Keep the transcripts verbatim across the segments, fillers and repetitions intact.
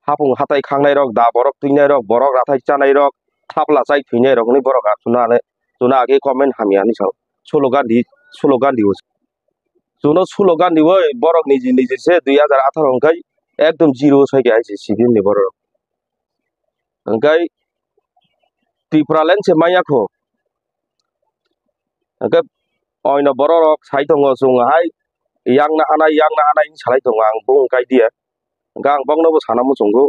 hapung hatai khangnai rok, da borok twinai rok, borok rathai chanai rok, thapla chai thwinai rok hinwi borok chuna age comment hamya hinwi sao. Slogan di, slogan di. Chuno slogan di oi borok niji niji se dui hajar atharo hwnkhe ekdom zero sai khe hai se C P M ni borok. Hwnkhe Tipraland se manya kho. Hwnkhe oino borok rok sai tongo chwng hai yang na hanai, yang na hanai hinwi salai tongo ang bung kai diya. Hwnkhe ang bokno bo sana muchungo.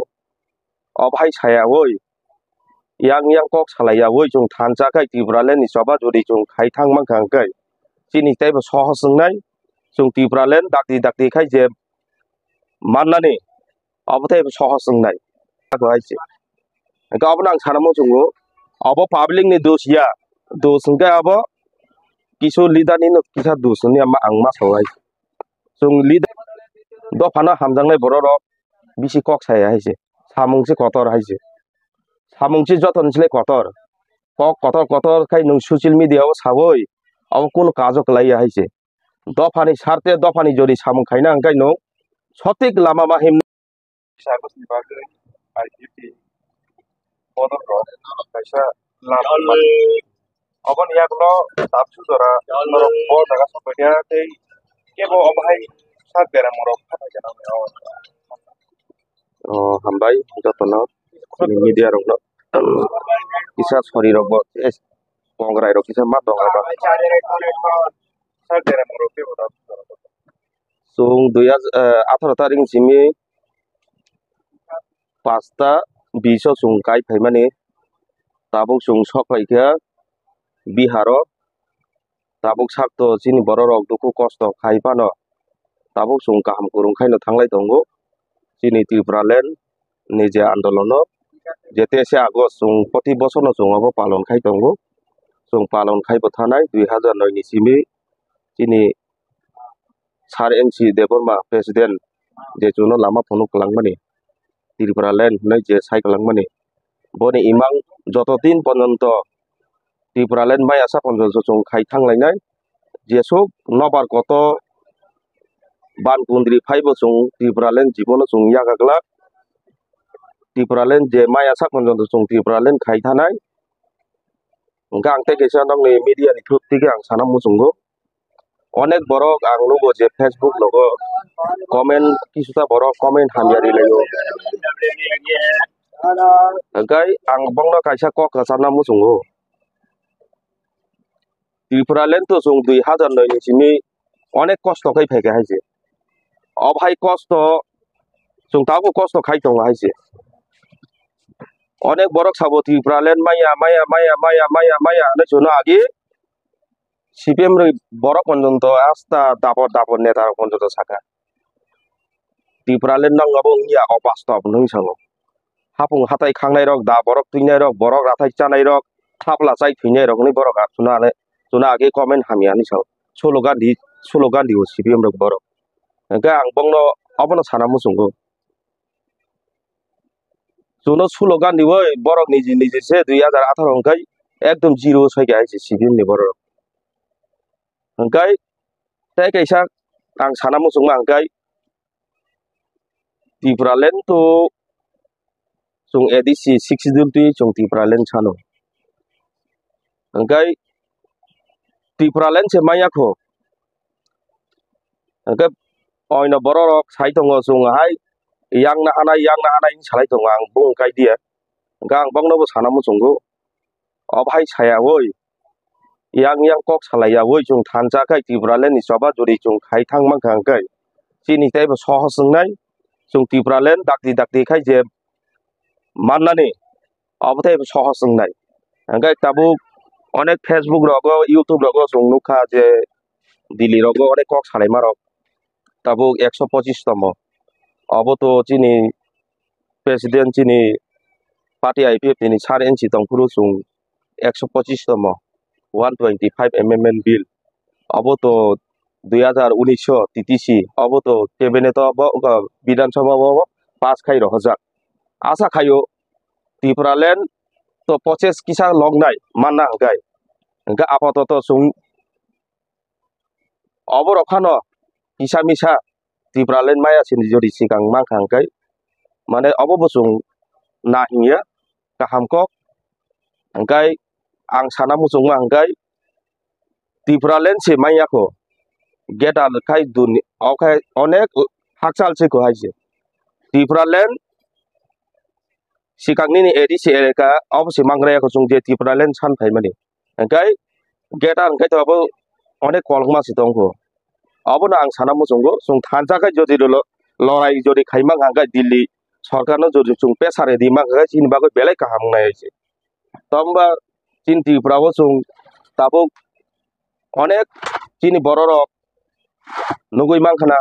Obo hai saya oi. Yang yang kok salai ya oi chwng thansa khai Tipraland ni choba jodi chwng khai thang mankha hwnkhe. Chini teibo sohos wngnai. Chwng Tipraland dakti dakti khai je mannani. Obo tei sohos wngnai. Abo hai se. Hwnkhe obono ang sana muchungo. Obo public ni dos ya. Dos hwnkhe abo kisu leader ni no kisa dos hwnwi ang ma sao hai. Chwng leader dophano hamjaknai borok rok bisi kok saya hai se. Samung se kotor hai se. Samung se joto ni slai kotor. Kok kotor kotor khai nwng social media o sawi abo kunu kajo kwlai ya hai se. Dophani sarte dophani jodi samung khaina hwnkhe nwng sotik lama ma him. Service ni bagwi I P T model rok kaisa lama mani. Oboni yagulo tabsu jora norok bo jaga sokpaiya tei kebo obo hai sak beramo rok phatai gana. O hambai jotono media rokno kisa sori rok bo kongrai rok kisa ma tongo ba. Sak beramo rok kebo tabsu jora. Chwng dui hajar, eh, atharo tarik ni simi pasta bish o chwng kai phaimani. Tabuk chwng sok phaikha Bihar o. Tabuk sakto chini borok rok dukhu kosto khai phano tabuk chwng kaham kwrwng khaino thanglai tongo chini Tipraland ni je andolono. Je teisa August chwng proti bosorno chwng obo palon khai tongo. Chwng palon khai bo thanai dui hajar noi ni simi chini Sir N C Debbarma President je chuno lama phunuk kwlangmani, Tipraland hinwi je sai kwlangmani, boni imang joto din porjonto Tipraland maya sa porjonto chwng khai thanglainai. Jesuk nobar koto ban kundri phaibo chwng Tipraland jibono chwng yaga glak. Tipraland je maya sa porjonto chwng Tipraland khai thanai. Hwnkhe ang tei kaisa nokni media ni through twi khe ang sana muchungo. Onek borok ang nugo je Facebook logo comment, kisuta borok comment hamya rilaio. Hwnkhe ang bongno kaisa kok kwcharna muchungo. Tipraland to chwng dui hajar noi ni simi onek kosto khai phaikha hai se. Obo hai kosto chwng tabuk kosto khai tongo hai se. Onek borok sabo Tipraland maya, maya, maya, maya, maya, maya hinwi chuno agi C P M rwi borok porjonto asta dapor dapor neta rok porjonto saka. Tipraland nang abo wngya o bastob hinwi sango. Hapung hatai khangnai rok, da borok twinai rok, borok rathai chanai rok, thapla chai thwinai rok hinwi borok chuna agi comment hamya hinwi sao. Slogan di, slogan di o C P M rok borok. Hwnkhe ang bongno obono sana muchungo. Chuno slogan riwi borok niji niji se dui hajar atharo hwnkhe ekdom zero sai khe hai se C P M ni borok. Hwnkhe tei kaisa ang sana muchungma hwnkhe Tipraland to chwng A D C six schedule twi chwng Tipraland sano. Hwnkhe Tipraland se manya kho. Hwnkhe oino borok rok sai tongo chwng hai yang na hanai, yang na hanai hinwi salai tongo ang bung kai diya. Hwnkhe ang bokno bo sana muchungo. Obo hai saya oi. Yang yang kok salai ya oi chwng thansa khai Tipraland ni choba jodi chwng khai thang mankha hwnkhe chini teibo sohos wngnai. Chwng Tipraland dakti dakti khai je mannani obo tei sohos wngnai. Hwnkhe tabuk onek Facebook rogo, YouTube rogo chwng nukha je Delhi rogo onek kok salaima rok tabuk ekso pochis tomo. Obo to chini president chini party I P F ni sir N C tongphuru chwng ekso pochis tomo, one twenty five amendment bill. Obo to dui hajar unis o T T C, obo to cabinet o bo, bo Bidhan Sabha o bo pass khai rohorjak. Asa khaio Tipraland to process kisa lognai manna hwnkhe. Hwnkhe apatoto chwng obo rok phano kisa misa Tipraland maya sini jodi swkang mankha hwnkhe Mane obo bo chwng na hinya kaham kok. Hwnkhe ang sana muchungma hwnkhe Tipraland se manya kho. Greater khai duni, okhai onek hakchal se kho hai se. Tipraland sikang nini A D C elaka obo se mangra ya kho chwng je Tipraland san phaimani. Hwnkhe greater hwnkhe to abo onek kolokma se tong kho. Obono ang sana muchungo, chwng thansa khai jodi lo-, lorai jodi khaimang hwnkhe Delhi sorkarno jodi chwng pressure rimang hwnkhe chini bagwi belai kaham wngnai hai se. Tongba chini Tripura o chwng tabuk onek chini bororok nugwi mankha na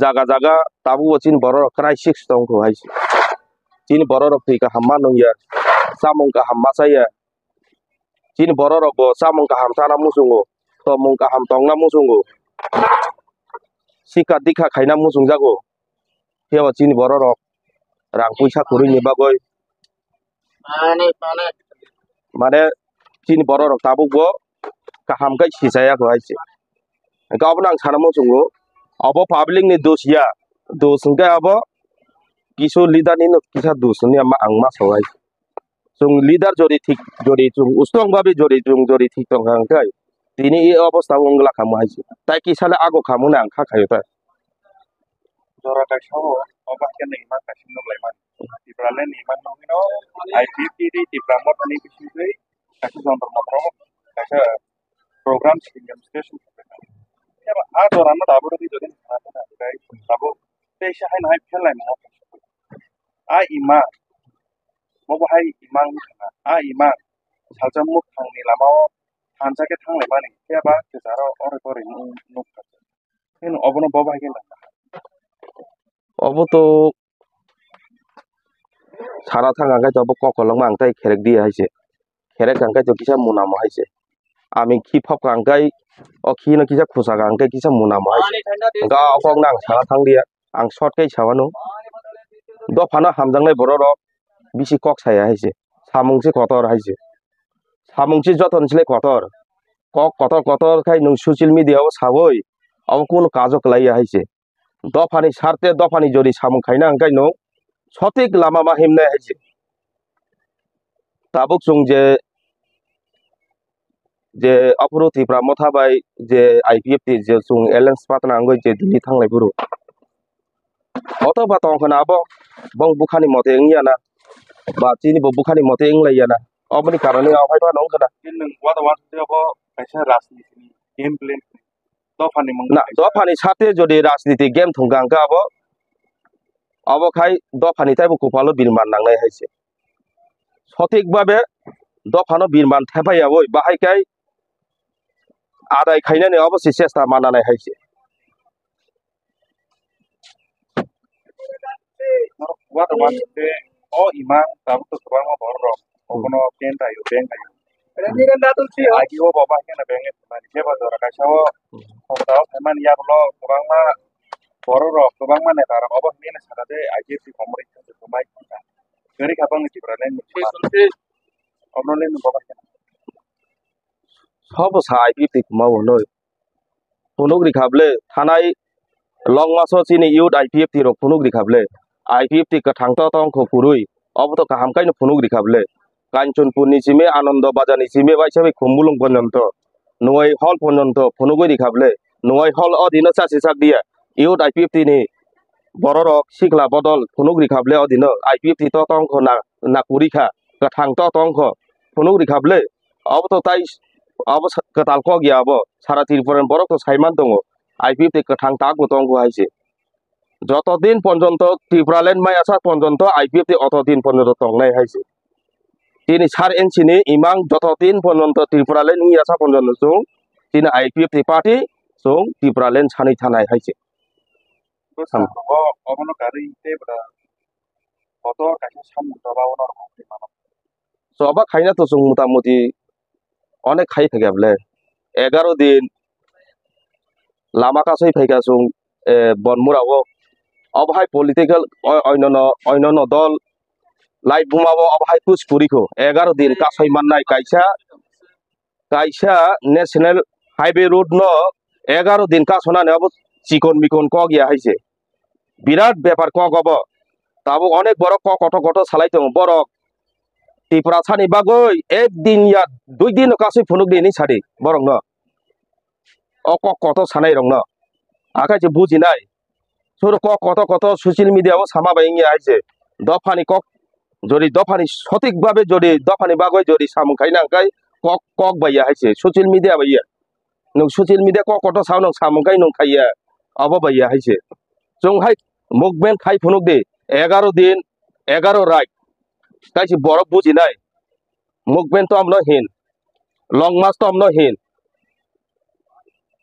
jaga jaga tabuk bo chini bororok crisis tong kho hai se. Chini bororok twi kaham ma nungya, chamung kaham ma chaya. Chini bororok bo chamung kaham chana muchungo, tomung kaham tongna muchungo, sikha dikha khaina muchungjago. Phiya bo chini bororok rang puisa kwrwini bagwi mane chini bororok tabuk bo kaham khe sichaya kho hai se. Hwnkhe obono ang sana muchungo, obo public ni dos ya, dos hwnkhe abo kisu leader ni no kisa dos hwnwi ang ma sao hai. Chwng leader jodi thik, jodi chwng ustrong babi jodi chwng jodi thik tong kha hwnkhe tini e obostha o wngla khamu hai se. Tai kisa le ago khamu hwnwi ang kha khaio ta. Jora kaisa o, obo haikhe nwng iman kaisa nukhlai mani. Tipraland ni iman nugwino I P F T tei Tipra Motha ni bisingtwi kaisa jontro montro kaisa program swimming station a jora no tabuk rwgwi jodi tabuk teisa haino hai pherlai mano. A ima, bobo hai ima wngkha, a ima salsa mwkhangni lama o thansa khe thanglai mani, phiya ba kwcharo ore ore nukha. Obono bobo hai khe nukha. Obo to sana thang ang khe to bo kok kolokma ang tai kherek di hai se. Kherek ang khe to kisa munamo hai se. Ami khi phok ang khe o khi no kisa khusa ang khe kisa munamo hai se. Ang khe o kok no ang sana thang di ya. Ang short khe sawano. Dophano hamjaknai bororok bisi kok saya hai se. Samung se kotor hai se. Samung se joto ni slai kotor. Kok kotor kotor khai nwng social media o sawi abo kunu kajo kwlai ya hai se. Dophani sarte dophani jodi samung khaina hwnkhe nwng sotik lama ma himnai hai se. Tabuk chwng je, je aphuru Tipra Motha bai je I P F T je chwng alliance patna wngwi je Delhi thanglai phuru. Oto ba tong khna abo bong bukhani mote wngya na, ba chini bo bukhani mote wnglai ya na. Oboni karone o hai phano wng khna. Nwng wada wada abo kaisa rajniti ni game plan. Dophani mung na, dophani sate jodi rajniti game thwngkha hwnkhe abo, abo khai dophani taibo kupalo birman nangnai hai se. Sotik babe dophano birman thepai yawi bahai khai adai khainani obo se chesta mananai hai se. Wada wada se o imang tabuk to kwbangma borok rok obono tent ayo, bank ayo. Agi o boba khe na bank e thumani khe ba jora kaisa o hokta o phaimani yagulo kwbangma borok rok kwbangma neta rok obo hinwi sakha je I P F T komoroi thangwi thumai thangkha. Kwrwi kha bangni Tipraland ni obono le nwng boba khe. Sobo sa I P F T kwma bo noi. Phunuk rikha ble, thanai longmaso chini youth I P F T rok phunuk rikha ble. I P F T kwthang to tong kho kwrwi, obo to kaham khaino phunuk rikha ble. Kanchanpur ni simi, Anando Bazar ni simi, waisa bai Khumulwng ponjonto, Nuai Hall ponjonto phunugwi rikha ble. Nuai Hall o dino chasi sak diya. Youth I P F T ni bororok sikla bodol phunuk rikha ble o dino. I P F T to tong kho na, na kwrwi kha, kwthang to tong kho, phunuk rikha ble. Obo to tai, obo sa-, kwtal kok ya obo. Sara Tripura ni borok to saiman tongo. I P F T kwthang tak bo tongo hai se. Joto din ponjonto Tipraland mai asa ponjonto I P F T oto din ponjonto tongnai hai se. Tini sar N C ni imang joto din ponjonto Tipraland wngya sa ponjonto chwng tini I P F T party chwng Tipraland sanwi thanai hai se. Bwskango obono karwi tei bwrang kotor kaisa samung choba o norok mungwi mano. Choba khaina to chwng mota moti onek khai thakya ble. Egaro din lama kasui phaikha chwng, eh, Bonmura o. Obo hai political o-, oinono, oinono dol lai buma o obo hai kuch kwrwi kho. Egaro din kasui mannai kaisa kaisa National Highway Road no egaro din kasonani obo chikon mikon kok ya hai se. Birat bepar kok obo. Tabuk onek borok kok kotor kotor salai tongo. Borok Tiprasani bagwi ek din ya dui din no kasui phunuk di hinwi sadi borokno. O kok kotor sanai rokno. Akhai se bujinai. Suru kok kotor kotor social media o sama bai wngya hai se. Dophani kok jodi dophani sotik babe jodi dophani bagwi jodi samung khai nang khai kok kok bai ya hai se. Social media bai ya. Nwng social media kok kotor sao nwng samung khai nwng khai ya. Abo bai ya hai se. Chwng hai movement khai phunuk di egaro din, egaro rai. Kaisi borok bujinai. Movement to amno hin. Long march to amno hin.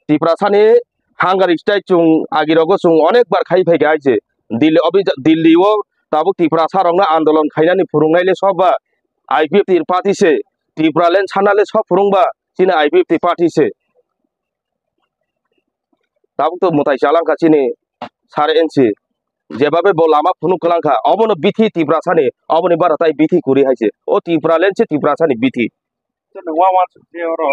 Tiprasani hunger strike chwng agirogo chwng onek bar khai phaikha hai se. Delhi obi-, Delhi o tabuk Tiprasa rokno andolon khainani phwrwngnai le soba I P F T party se. Tipraland sana le sob phwrwngba chini I P F T party se. Tabuk to mwtai chalangkha chini sare N C. Jebabe bo lama phunuk kwlangkha. Obono bithi Tiprasani, oboni bara tai bithi kwrwi hai se. O Tipraland se Tiprasani bithi. Chwng wa wa chukje oro.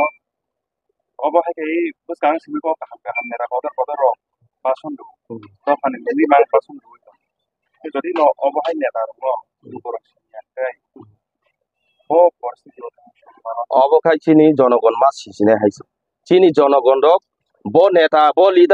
Obo hai khe bwskang simi kok kaham kaham neta kotor kotor rok bason do. Hmm. Dophani mili mang bason do. Jodi no obo hai neta rok no borok simi ya khe. Bo porsi do. Obo khai chini jonogon ma sisine hai se. Chini jonogon rok bo neta bo leader